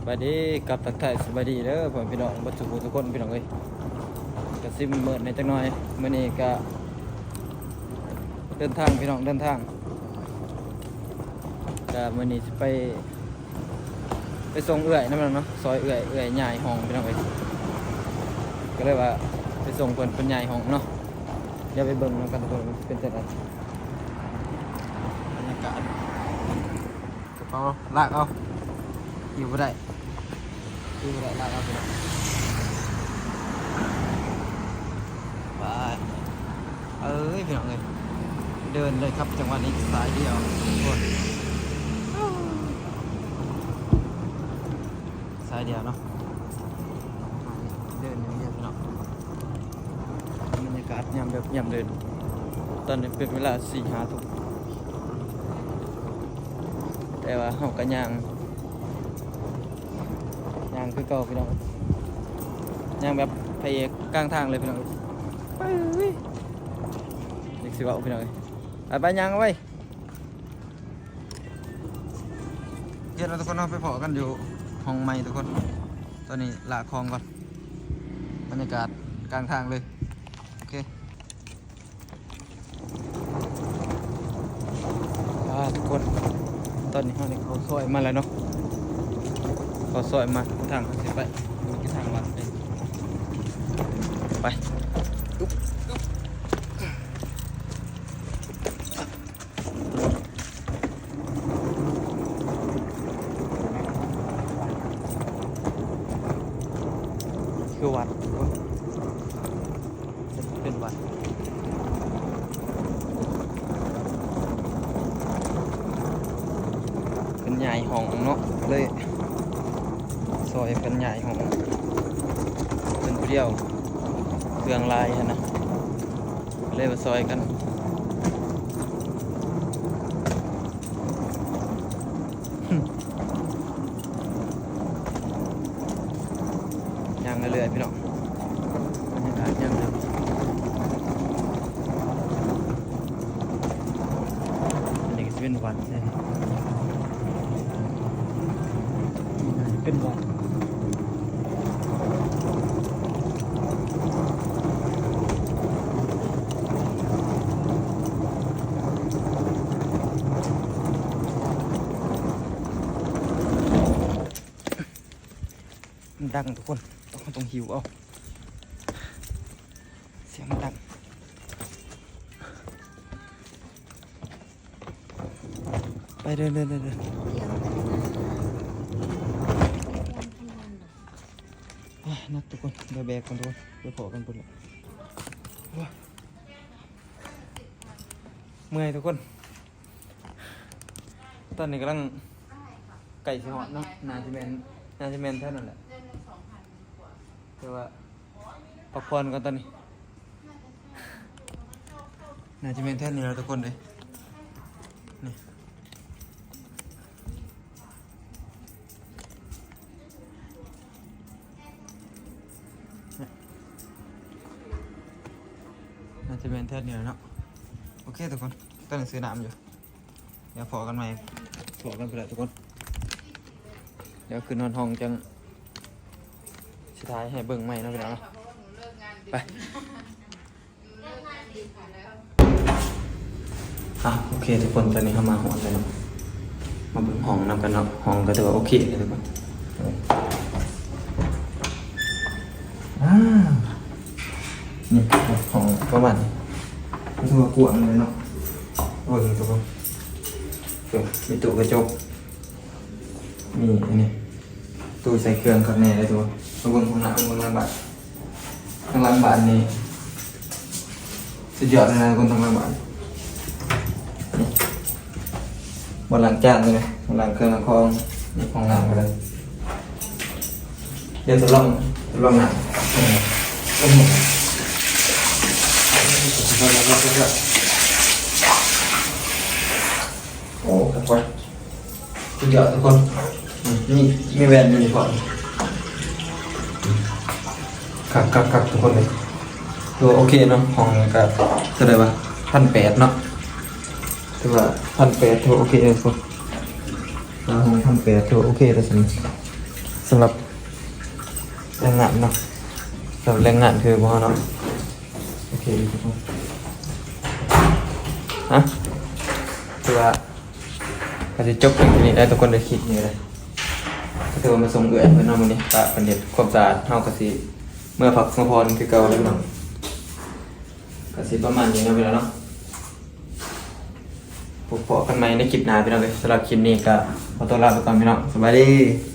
ສະບາຍດີ ກັບທັກທາຍສະບາຍດີເດີ ພໍ່ແມ່ພີ່ນ້ອງເບິດສູ່ຜູ້ສູ່ຄົນ ພີ່ນ້ອງເອີຍ. ກະຊິມືດແດ່ຈັກໜ່ອຍ ມື້ນີ້ກະເດີນທາງ ພີ່ນ້ອງ ເດີນທາງ. ກະມື້ນີ້ຊິໄປ ໄປສົ່ງເອື້ອຍນຳເນາະ ຊ່ອຍເອື້ອຍ ເອື້ອຍຍ້າຍຫ້ອງ ພີ່ນ້ອງເອີຍ. ກະເລີຍວ່າໄປສົ່ງເພິ່ນ ເພິ່ນຍ້າຍຫ້ອງເນາະ. ດຽວໄປເບິ່ງນຳກັນທຸກຄົນ ເປັນຈັ່ງໃດ ບັນຍາກາດ. ກະເປົາລາກເອົາ ຫິ້ວບໍ່ໄດ້ ຫິ້ວບໍ່ໄດ້ ລາກເອົາ ພີ່ນ້ອງ. ໄປ ເອີຍ ພີ່ນ້ອງເອີຍ ເດີນເລີຍຄັບ ຈັງຫວະນີ້ສາຍດຽວ ໂອ້ຍ ສາຍດຽວເນາະ ເດີນຢ່າງດຽວ ພີ່ນ້ອງ. ບັນຍາກາດຍາມແບບ ຍາມເດີນ ຕອນນີ້ເປັນເວລາສີ່ຫ້າທຸ່ມ ແຕ່ວ່າເຮົາກະຍ່າງ ຍ່າງຄືເກົ່າ ພີ່ນ້ອງ ຍ່າງແບບພະເອກກາງທາງເລີຍ ພີ່ນ້ອງ. ໄປເວີຍ ຈັກຊິເວົ້າ ພີ່ນ້ອງເອີຍ ໄປໆ ຍ່າງເອົາໄວ້. ໂອເຄເນາະທຸກຄົນເນາະ ໄປພໍ້ກັນຢູ່ຫ້ອງໃໝ່ທຸກຄົນ. ຕອນນີ້ລາກຂອງກ່ອນ ບັນຍາກາດກາງທາງເລີຍ ໂອເຄ. ອ່າ ທຸກຄົນ ຕອນນີ້ເຮົາໄດ້ເຂົ້າຊອຍມາແລ້ວເນາະ ເຂົ້າຊອຍມາ ທາງເຮົາຊິໄປ ທາງວັດເດ້ ໄປ. ຄືວັດ ເປັນວັດ ເພິ່ນຍ້າຍຫ້ອງເນາະ ເລີຍຊ່ອຍເພິ່ນຍ້າຍຫ້ອງ ເພິ່ນຜູ້ດຽວ ເຄື່ອງຫຼາຍຫັ້ນນະ ເລີຍມາຊ່ອຍກັນ. ຍ່າງເລື້ອຍໆ ພີ່ນ້ອງ ບັນຍາກາດຍາມເຊົ້າ ອັນນີ້ກະຊິເປັນວັດເດ້ ເປັນວັດ. ມັນດັງທຸກຄົນ ເຮົາຕ້ອງຫິ້ວເອົາ ສຽງມັນດັງ. ໄປເດີ ເດີ ເດີ ເດີ. ໂອ້ຍ ໜັກທຸກຄົນ ດຽວແບກກ່ອນທຸກຄົນ ໄປພໍ້ກັນພຸ້ນແຫຼະ. ໂອ້ຍ ເມື່ອຍທຸກຄົນ ຕອນນີ້ກຳລັງໃກ້ຊິຮອດເນາະ ໜ້າຊິແມ່ນ ໜ້າຊິແມ່ນແຖວນັ້ນແຫຼະ ແຕ່ວ່າ ພັກຜ່ອນກ່ອນຕອນນີ້ ໜ້າຈະແມ່ນແຖວນີ້ແຫຼະທຸກຄົນເອີຍ ນີ້ ໜ້າຈະແມ່ນແຖວນີ້ແຫຼະເນາະ. ໂອເຄທຸກຄົນ ຕອນນີ້ຊື້ນ້ຳຢູ່. ດຽວພໍ້ກັນໃໝ່ ພໍ້ກັນພຸ້ນແຫຼະທຸກຄົນ ດຽວຂຶ້ນຮອດຫ້ອງຈັ່ງຊິຖ່າຍໃຫ້ເບິ່ງໃໝ່ເນາະພີ່ນ້ອງເນາະ ໄປ. ອ່ະ ໂອເຄທຸກຄົນ ຕອນນີ້ເຮົາມາຮອດແລ້ວເນາະ ມາເບິ່ງຫ້ອງນຳກັນເນາະ ຫ້ອງກະຖືວ່າໂອເຄເນາະທຸກຄົນ. ອ່າ ນີ້ຫ້ອງປະມານນີ້ ກະຖືວ່າກວ້າງເລີຍເນາະ ເບິ່ງທຸກຄົນ ເບິ່ງມີຕູ້ກະຈົກ ມີອັນນີ້ ຕູ້ໃສ່ເຄື່ອງຄັກແນ່ເລີຍທຸກຄົນ. ມາເບິ່ງຫ້ອງນ້ຳ ເບິ່ງຫຼັງບ້ານ ທາງຫຼັງບ້ານນີ້ສຸດຍອດເລີຍນະທຸກຄົນ ທາງຫຼັງບ້ານ ນີ້ ບ່ອນລ້າງຈານເລີຍ ບ່ອນລ້າງເຄື່ອງລ້າງຂອງ ນີ້ຫ້ອງນ້ຳເລີຍ. ດຽວທົດລອງ ທົດລອງນ້ຳ ເອີ ໂອ້ ຄັກວ່າ ສຸດຍອດທຸກຄົນ ອືມ ມີ ມີແວ່ນຢູ່ນີ້ພ້ອມ ຄັກໆໆ ທຸກຄົນເອີຍ. ຖືວ່າໂອເຄເນາະ ຫ້ອງກະເທົ່າໃດວະ ພັນແປດເນາະ ຖືວ່າພັນແປດ ຖືວ່າໂອເຄເລີຍທຸກຄົນ. ຄ່າຫ້ອງພັນແປດ ຖືວ່າໂອເຄແລ້ວຊັ້ນ ໂອ ສຳລັບແຮງງານເນາະ ສຳລັບແຮງງານຄືພວກເຮົາເນາະ ໂອເຄທຸກຄົນ ຮະ ຄືວ່າ ກໍຊິຈົບເປັນທີ່ນີ້ແລ້ວທຸກຄົນ ໄດ້ຄລິບນີ້ເລີຍ ກໍຖືວ່າມາສົ່ງເອື້ອຍເພິ່ນເນາະມື້ນີ້ ປະເພິ່ນເຮັດຄວາມສະອາດ ເຮົາກໍຊິເມືອພັກເມືອຜ່ອນຄືເກົ່າແລ້ວເນາະ ກໍຊິປະມານນີ້ເນາະພີ່ນ້ອງເນາະ ພົບພໍ້ກັນໃໝ່ໃນຄລິບໜ້າພີ່ນ້ອງເອີຍ ສຳລັບຄລິບນີ້ກໍຂໍຕົວລາໄປກ່ອນພີ່ນ້ອງ ສະບາຍດີ.